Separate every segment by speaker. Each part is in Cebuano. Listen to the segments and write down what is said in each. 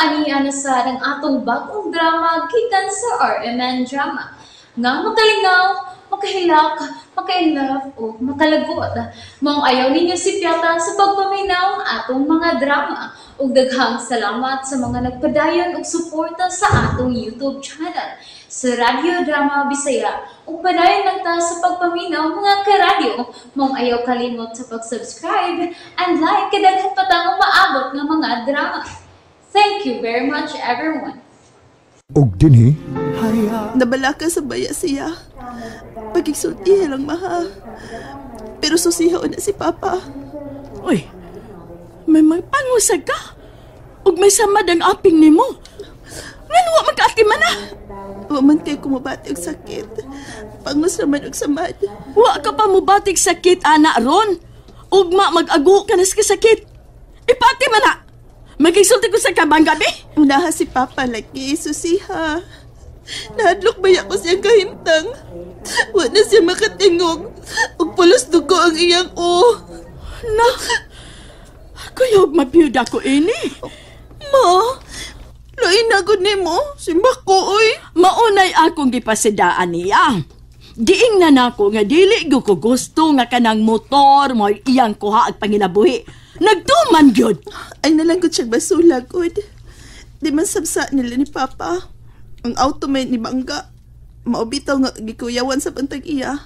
Speaker 1: Ania na sad ang atong bagong drama gikan sa RMN Drama nga makalingaw, makahilak, maka-inlove o makalagot. Maong ayaw ninyo sipyata sa pagpaminaw ang atong mga drama. Ug daghang salamat sa mga nagpadayon og suporta sa atong YouTube channel sa Radyo Drama Bisaya. Ug padayon lang ta sa pagpaminaw, mga karadyo. Maong ayaw kalimot sa pag-subscribe and like kay daghan pa tang umaabot nga mga drama. Thank you very much, everyone.
Speaker 2: Og dinhi
Speaker 3: Nabalaka sa baya siya. Pagigsultihan lang, maha. Pero susiha na si Papa.
Speaker 4: Uy, may magpangusag ka. Ug may samad ang aping nimo. Ngano wa magkaati man ah?
Speaker 3: Wa man kay kumabati og sakit. Pangos naman og samad.
Speaker 4: Wa ka pa mubatik sakit ana ron. Ugma mag-ago ka na sa sakit. Ipati man na. Magigsulti ko sa kabang gabi.
Speaker 3: Unaha si Papa lagi, susiha. Nahadlok ba ko siyang kahimtang? Wa na siya makatingog. Ug pulos dugo ang iyang o.
Speaker 4: Na. Kuyog mabiyuda ko ini.
Speaker 3: Ma, lain na gud nimo. Simbak ko, oy.
Speaker 4: Maunay akong gipasidaan niya. Diing na nako nga dili gyud ko gusto nga kanang motor mo iyang kuha ag panginabuhi. Nagtuman gyud.
Speaker 3: Ay nalang gud siyang basula gud. Di man sabsa nila ni Papa. Ang auto may ni Bangga. Maubitaw nga gikuyawan sa bantag iya.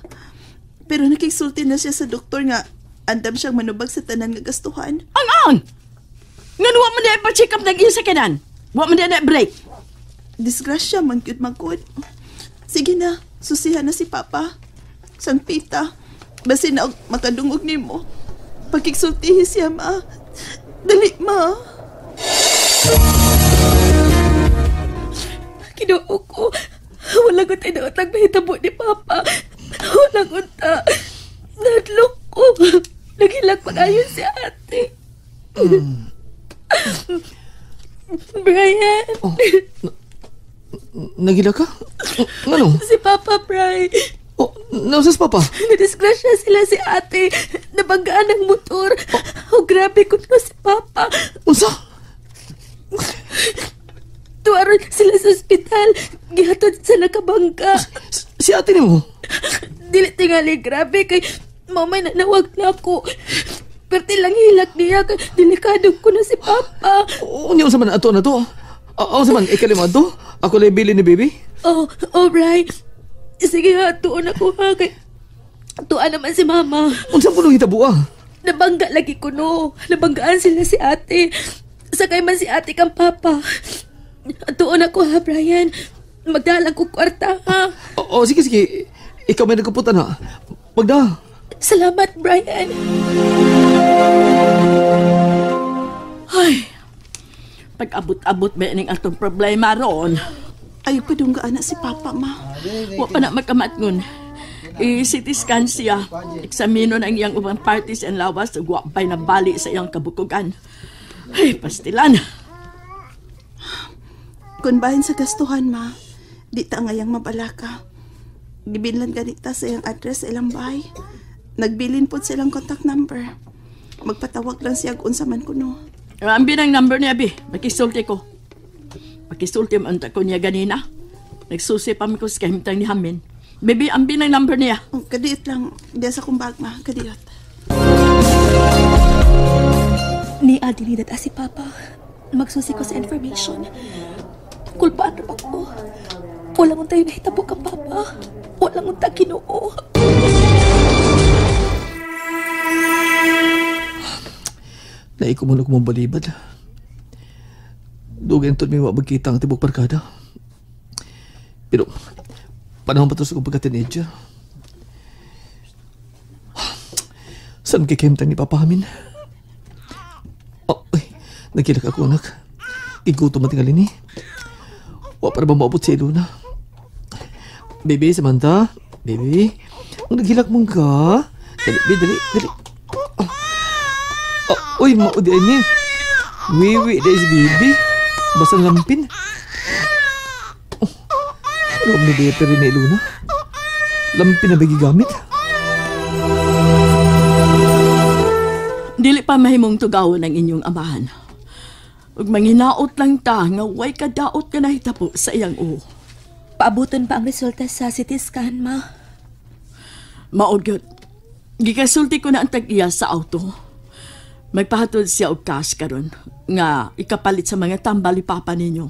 Speaker 3: Pero nakigsulti na siya sa doktor nga andam siyang manubag sa tanan nga gastuhan.
Speaker 4: Ang ang! Ngano wa man di pa-check up ng iya sa kanan? Wa man di na break.
Speaker 3: Disgrasya man gyud magud. Sige na, susihan na si Papa. Sang pita, basin na og makadungog nimo. Pagkigsultihi siya, ma. Dali, ma.
Speaker 5: Kinuo ko. Wala ko tayo nautang mahitabo ni Papa. Wala ko ta. Nadlok ko. Naghilak pa kayo si ate. Brian.
Speaker 6: Oh, nagila ka? Ngano?
Speaker 5: Si Papa, Bri.
Speaker 6: Oh, nausas Papa?
Speaker 5: Nadisgrasya sila si ate. Nabanggaan ng motor. Oh, grabe ko na si Papa.
Speaker 6: Unsa?
Speaker 5: Tuwaron sila sa ospital. Gihatod sa nakabangga.
Speaker 6: Si ate nimo?
Speaker 5: Dili tingali grabe kay mamay nanawag na ako. Perti lang hilak niya kay delikado ko na si Papa.
Speaker 6: Oo, niya unsa man ato na to? Unsa man ikalima ato? Ako lay bili ni baby?
Speaker 5: Oh, oh, Bri. Sige ha, tuon ako ha. Kay, tuan naman si Mama.
Speaker 6: Unsa po nung hitabo ah?
Speaker 5: Nabangga lagi ko no. Nabanggaan sila si ate. Sakay man si ate kang Papa. Tuon ako ha, Brian. Magdalang ko kwarta ha.
Speaker 6: Oo, sige, sige. Ikaw may nagkaputan ha. Magda.
Speaker 5: Salamat, Brian.
Speaker 4: Ay, pag-abot-abot ba ning atong problema ron?
Speaker 3: Ayaw pa dunggaan na si Papa, ma.
Speaker 4: Wa pa na magkamatngon. I-CT scan siya. Eksamino ang iyang ubang parties and lawas ug wa pa'y nabali sa iyang kabukugan. Ay, pastilan.
Speaker 3: Kung bahin sa gastuhan, ma, di ta ngayang mabalaka. Gibinlan ganita sa iyang address sa ilang bahay. Nagbilin po sa ilang contact number. Magpatawag lang siya kung unsa man kuno.
Speaker 4: Ang binang number niya, Bi. Makisulti ko. Makisulti man ta ko niya ganina. Nagsusi pa mi ko sa kahimtang ni Hamin. Baby, ang binang number niya.
Speaker 3: Oh, kadiot lang. Diya sa kong bag, ma. Kadiot.
Speaker 5: Ni Adinidad si Papa. Magsusi ko sa information. Kulpaan na ako. Wala mong tayo nahitabo kang Papa. Wala mong tayo Ginoo.
Speaker 6: Naiko mo na kumong balibad. Dugay ang may magkita ang tibok barkada. Pero, panahon pa to sa kong pagka-teenager. Saan kikimtang ni Papa Hamin? Oh, ay, nagkilak ako, anak. Igutom ang tingalin eh. Wa para ba maabot si Luna? Baby, Samantha. Baby, ang naghilak mong ka. Dali, baby, dali, dali. Oh, oh, uy, maudi ni. Wiwi, dahil si baby. Basta lampin. Oh, ano ni Bete rin ni Luna? Lampin na ba gigamit?
Speaker 4: Dili pa mahimong tugawon ang inyong amahan. Ug manginaot lang ta nga way kadaot nga nahitabo sa iyang uo.
Speaker 5: Paabuton pa ang resulta sa CT scan, ma.
Speaker 4: Mao gyud. Gikasulti ko na ang tag-iya sa auto. Magpahatod siya og cash karon nga ikapalit sa mga tambal ni papa ninyo.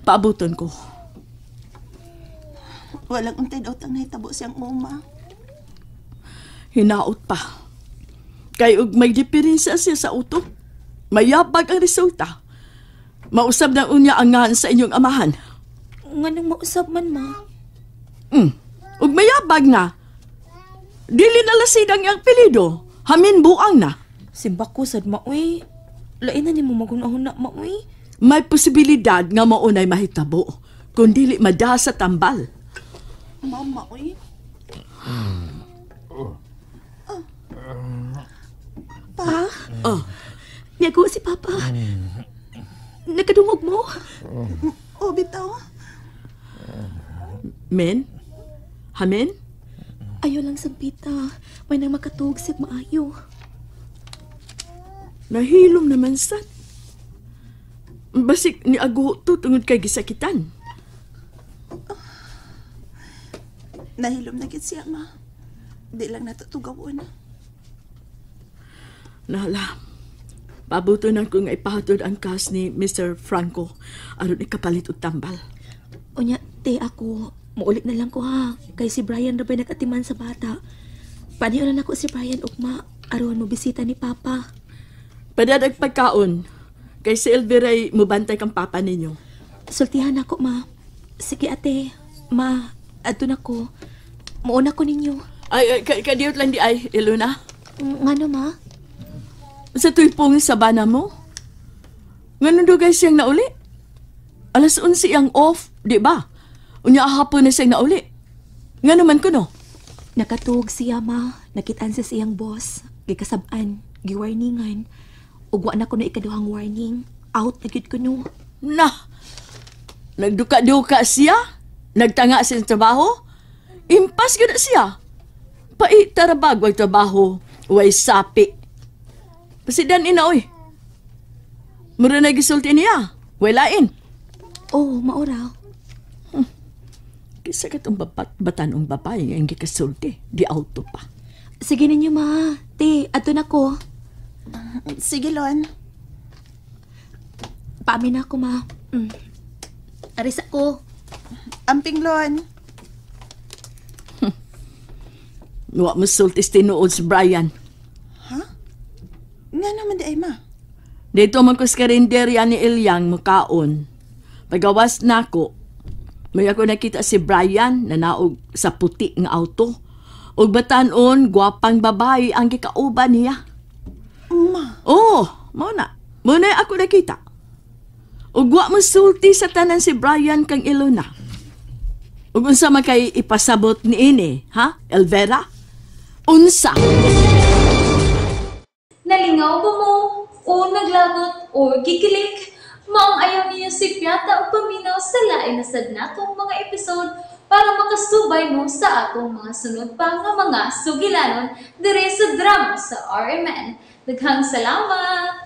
Speaker 4: Paabuton ko.
Speaker 3: Walang untay daw tang nahitabo siyang uma.
Speaker 4: Hinaot pa. Kay og may diferensya siya sa utok. Mayabag ang resulta. Mausab na unya ang ngan sa inyong amahan.
Speaker 5: Nganong mausab man, ma?
Speaker 4: Ug mayabag na. Dili na lasid ang iyang pelido. Hamin buang na.
Speaker 5: Simba ko sad, ma, uy. Lain na nimo magunahuna, ma, uy.
Speaker 4: May posibilidad nga maunay mahitabo kung dili mada sa tambal.
Speaker 3: Mama, uy. Pa?
Speaker 4: Oh,
Speaker 5: Niago si Papa. Nakadungog mo?
Speaker 3: Oh, bitaw.
Speaker 4: Men? Hamin?
Speaker 5: Ayaw lang sampita. May nang makatuog sa maayo.
Speaker 4: Nahilom naman sad. Basik ni ago to tungod kay gisakitan.
Speaker 3: Nahilom na gid siya, ma. Di lang natutugawon.
Speaker 4: Nala. Pabuto na ko nga ipahatod ang cash ni Mr. Franco aron ikapalit og tambal.
Speaker 5: Unya, te ako. Muulit na lang ko ha. Kay si Brian rabay nakatiman sa bata. Paniyo na nako si Brian ugma. Aron mo bisita ni Papa.
Speaker 4: Padadag pagkaon. Kay si Elviray mubantay kang papa ninyo.
Speaker 5: Sultihan ako, ma. Sige, ate. Ma, adto na ko. Muuna ko ninyo.
Speaker 4: Ay, ay kadiyot lang di ay, Iluna.
Speaker 5: Ngano, ma?
Speaker 4: Sa tuypong sabana mo? Nganong dugay siyang nauli? 11:00 ang off, di ba? Unya hapon na siyang nauli. Ngano man kuno?
Speaker 5: Nakatuog siya, ma. Nakitaan siya sa iyang boss. Gikasab-an, giwarningan. Ug wa na ko na ikaduhang warning. Out na gyud ko no.
Speaker 4: Na! Nagduka-duka siya? Nagtanga siya sa trabaho? Impas gyud na siya. Paitarabag way trabaho, way sapi. Pasidan ina oy. Mura na gisulti niya. Way lain.
Speaker 5: Oh, maora.
Speaker 4: Kisa katong batanong babae nga ang gikasulti. Di auto pa.
Speaker 5: Sige ninyo, ma. Te, adto na ko.
Speaker 3: Sige, Lon.
Speaker 5: Paamin na ako, ma. Aris ako.
Speaker 3: Amping, Lon.
Speaker 4: Wa mo sulti tinuod si Brian.
Speaker 3: Ha? Nga naman di ay, ma.
Speaker 4: Dito man ko sa karinderya ni Ilyang mukaon. Pagawas nako, may ako nakita si Brian na naog sa puti nga auto. Ug batan-on, gwapang babae ang gikauban niya.
Speaker 3: Ma.
Speaker 4: Oo, mao na. Mao na ako nakita. Ug wa mo sulti sa tanan si Brian kang Ilona. Ug unsa man kay ipasabot niini, ha? Elvera? Unsa?
Speaker 1: Nalingaw ba mo? O naglagot o gikilig? Maong ayaw niyo si Piata o paminaw sa lain na sad natong mga episode para makasubay mo sa atong mga sunod pa nga mga sugilanon dire sa drama sa RMN. Daghang salamat!